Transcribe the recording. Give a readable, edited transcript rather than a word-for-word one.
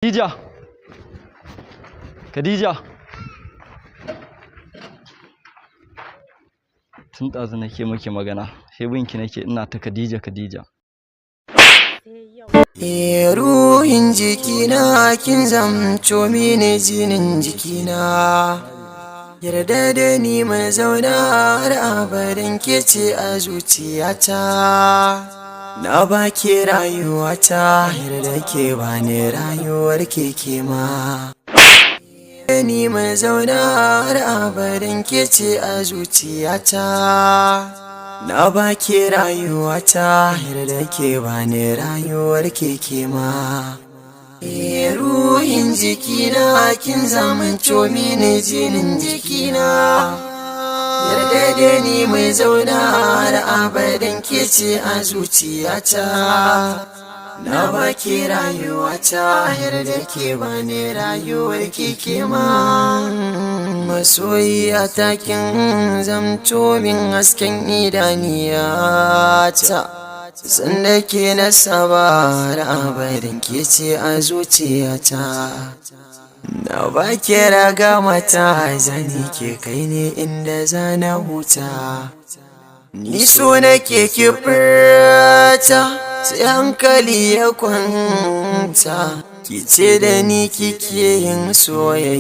Khadija! Khadija! Tun ɗazu nake miki magana, sai binki nake ina ta Khadija Khadija. Eh, ruhin jikina, kin zamto mini jinin jikina. Yarda da ni mai zauna har abadan, ke ce a zuciyata. Na baki rayuwata, yarda ke bani rayuwar keke ma. Ni mai zauna har abadan, ke ce a zuciyata. Na baki rayuwata, yarda ke bani rayuwar keke ma. Eh, ruhin jikina, kin zamanto mini jinin jikina. Yarda da ni mai zauna har abadan, ke ce a zuciyata. Na baki rayuwata, yarda ke bani rayuwar keke ma. Masoyiya ta, kin zamto min hasken idaniyata. Sanda ke na saba, har abadan ke ce a zuciyata. Na baki raga mata, zani ke kai ne inda zana huta. Ni so nake ki furta, sai hankali ya kwanta. Ki ce da ni kike yin soyayya.